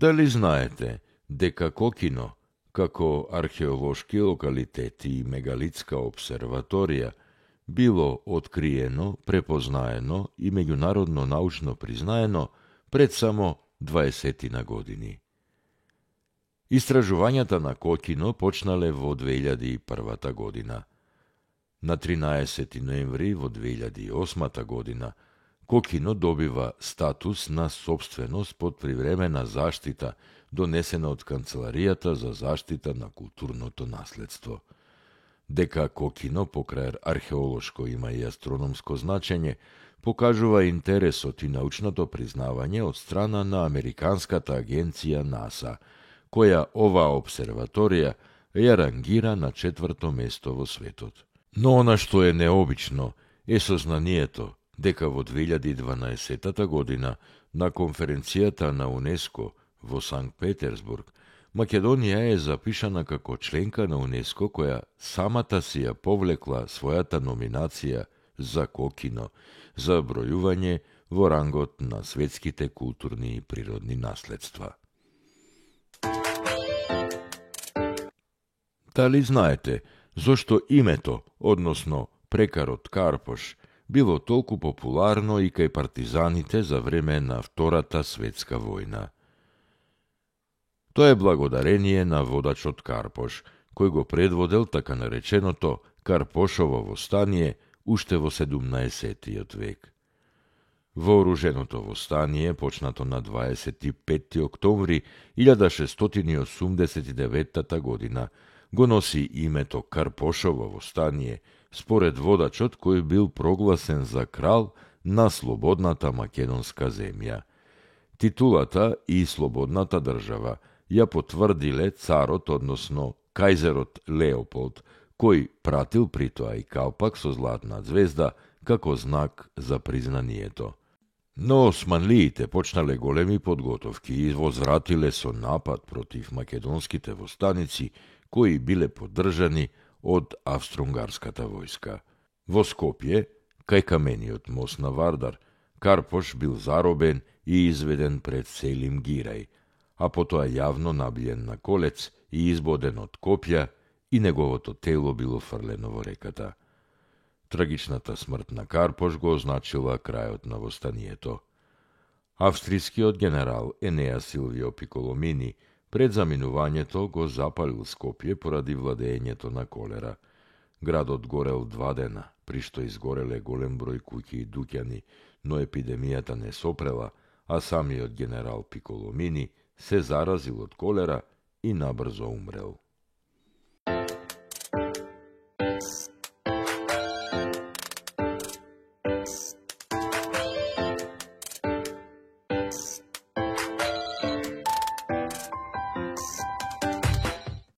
Дали знаете дека Кокино, како археолошки локалитет и мегалитска обсерваторија, било откриено, препознаено и меѓународно научно признаено пред само 20 години. Истражувањата на Кокино почнале во 2001 година. На 13 ноември во 2008 година Кокино добива статус на собственост под привремена заштита, донесена од Канцеларијата за заштита на културното наследство. Дека Кокино покрај археолошко има и астрономско значење, покажува интересот и научното признавање од страна на Американската агенција НАСА, која оваа обсерваторија ја рангира на 4-то место во светот. Но она што е необично е сознанието дека во 2012 година на конференцијата на УНЕСКО во Санкт Петерсбург Македонија е запишана како членка на УНЕСКО која самата си ја повлекла својата номинација за Кокино за бројување во рангот на светските културни и природни наследства. Дали знаете зошто името, односно прекарот Карпош, било толку популарно и кај партизаните за време на Втората светска војна? Тоа е благодарение на водачот Карпош, кој го предводел така нареченото Карпошово востание уште во 17 век. Вооруженото востание, почнато на 25 октомври 1689 година, го носи името Карпошово востание, според водачот кој бил прогласен за крал на слободната македонска земја. Титулата и слободната држава ја потврдиле царот, односно кајзерот Леополд, кој пратил при тоа и калпак со златна звезда како знак за признанието. Но османлиите почнале големи подготовки и возвратиле со напад против македонските востаници, кои биле поддржани од австро-унгарската војска. Во Скопје, кај камениот мост на Вардар, Карпош бил заробен и изведен пред Селим Гирај, а потоа јавно набиен на колец и избоден од копја и неговото тело било фрлено во реката. Трагичната смрт на Карпош го означила крајот на востанието. Австрискиот генерал Енеа Силвио Пиколомини пред заминувањето го запалил Скопје поради владеењето на колера. Градот горел 2 дена, при што изгореле голем број куќи и дуќани, но епидемијата не сопрела, а самиот генерал Пиколомини се заразил од колера и набрзо умрел.